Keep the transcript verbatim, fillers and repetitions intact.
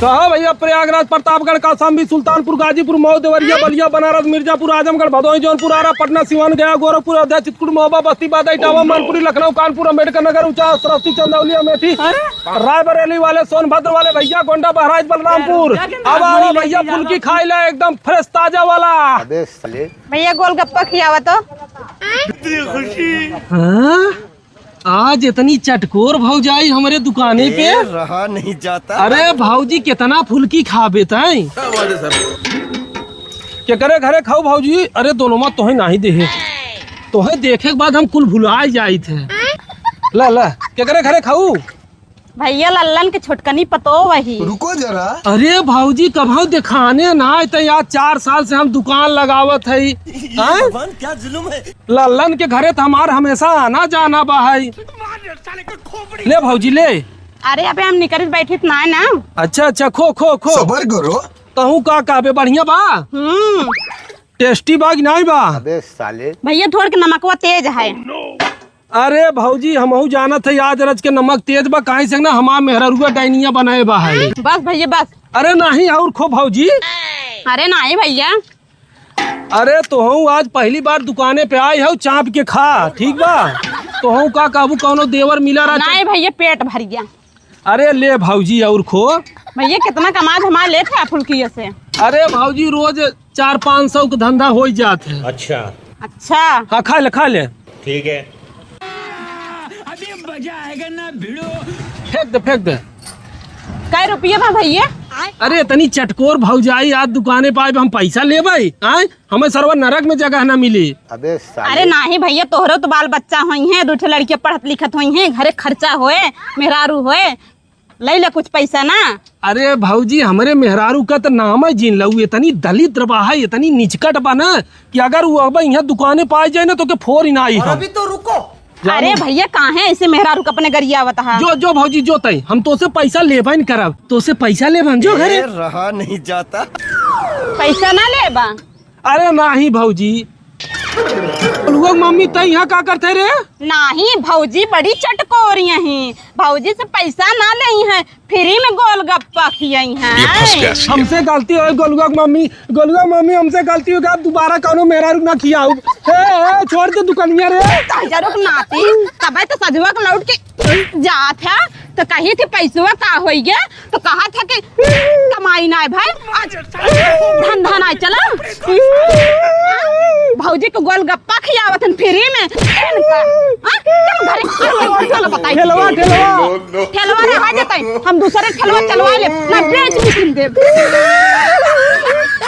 कहा भैया, प्रयागराज, प्रतापगढ़, कौशाम्बी, सुल्तानपुर, गाजीपुर, मऊ, देवरिया, बलिया, बनारस, मिर्जापुर, आजमगढ़, भदोही, जौनपुर, आरा, पटना, सिवान, गया, गोरखपुर, अयोध्या, चित्रकूट, महोबा, बस्ती, बादा, इटावा, मैनपुरी, लखनऊ, कानपुर, अम्बेडकर नगर, उचास, सरस्वती, चंदौली, अमेठी, रायबरेली वाले, सोनभद्र वाले भैया, गोंडा, बहराइच, बलरामपुर। अब आवा भैया, फुल्की खाई ला, एकदम fresh ताजा वाला। अबे साले। भैया, गोलगप्पा खियावा तो। हाँ? आज इतनी चटकोर भौजाई हमरे दुकाने पे। ए, रहा नहीं जाता। अरे भौजी, कितना फुल्की खाबे तैं? क्या बात है सर? केकरे घरे खाऊ भौजी? अरे दोनों माँ तोहे नाही देहे, तोहे देखे के बाद हम कुल भुलाए जाइत है। ला ला, केकरे घरे खाऊ? भैया, लल्लन के छोटकनी पतोह वही। रुको जरा। अरे भौजी, कभौ देखाने ना आए, त आज चार साल से हम दुकान लगावत हई। हैं? भगवान, क्या जुल्म है। लल्लन के घरे त हमार हमेशा आना जाना बा है। ले भौजी, ले। अरे, अबे हम निकरित बैठित ना है ना। अच्छा, अच्छा, खो, खो, खो। सबर करो। तहूँ का कहबे, बढ़िया बा? हम्म। Tasty बा कि नाई बा? अबे साले। भैया, थोड़ के नमकवा तेज है। अरे भौजी, हमहू जानत है, आज रच के नमक तेज बा, काहे से ना हमार मेहररुआ डाइनिया बनाए बा है। बस भैया, बस। अरे नाही, और खो भौजी। अरे नाही भैया। अरे तोहू आज पहली बार दुकाने पे आई हऊ, चाप के खा, ठीक बा? तोहू का कहबू, कौनो देवर मिला रहा? नाही भैया, पेट भर गया। अरे ले भौजी, और खो। भैया, कितना कमात हमार लेत है फुल्किया से? अरे भौजी, रोज चार पाँच सौ के धंधा हो ही जात है। अच्छा। अच्छा। हाँ, खा ले, खा ले। ठीक है। अभी मजा आएगा ना भिड़ो। फेंक दे, फेंक दे। कै रुपया बा भैया? अरे, इतनी चटकोर भौजाई, आज दुकाने पे आए, हम पैसा लेबै? आय, हमें सरवा नरक में जगह ना मिली। अबे साले। अरे नाही भैया, तोहरो तो बाल बच्चा होई हैं, दू ठे लड़कियां पढ़त लिखत होई हैं, घरे खर्चा होए, मेहरारू होए, ले ले कुछ पैसा ना। अरे भौजी, हमरे मेहरारू का तो नाम है जिन लऊ, इतनी दलिद्र बा है, इतनी निचकट बा ना कि अगर वो अब यहाँ दुकाने पाए जाए ना तो के फोर ही ना आई और हम। अभी तो रुको। जानो। अरे भैया, काहे ऐसे मेहरारू का अपने गरियावत हा? जो, जो भौजी, जो तई, हम तोसे पैसा लेबे न करब, तोसे पैसा लेबे हम, जो घरे। ए, रहा नहीं जाता। पैसा ना लेबा? अरे नाही भौजी। गोलुआ के मम्मी, तै यहाँ का करते रे? नाही भौजी, बड़ी चटकोरी हैं। भौजी से पैसा ना लेई हैं, free में गोलगप्पा खियाई हैं। ये फंस गया सीएम। हमसे गलती हो गई गोलुआ के मम्मी, गोलुआ के मम्मी, हमसे गलती हो गई, अब दोबारा कौनो मेहरारू ना खियाऊ। ए, ए, छोड़ दे दुकनिया रे। तहिया रुक नाती, तबे तो सजवा के लौट के जात है, तो कही थी पैसवा का होई गे, तो कहा था कि कमाई ना है भाई, आज धंधा ना चला। भौजी को गोलगप्पा खियावत हन free में। इनका, हाँ? चल घरे, चल, चल, बताई। ठेलवा, ठेलवा। ठेलवा रहा जतई, हम दूसरे ठेलवा चलवा ले, ना बेच बिकिन देब।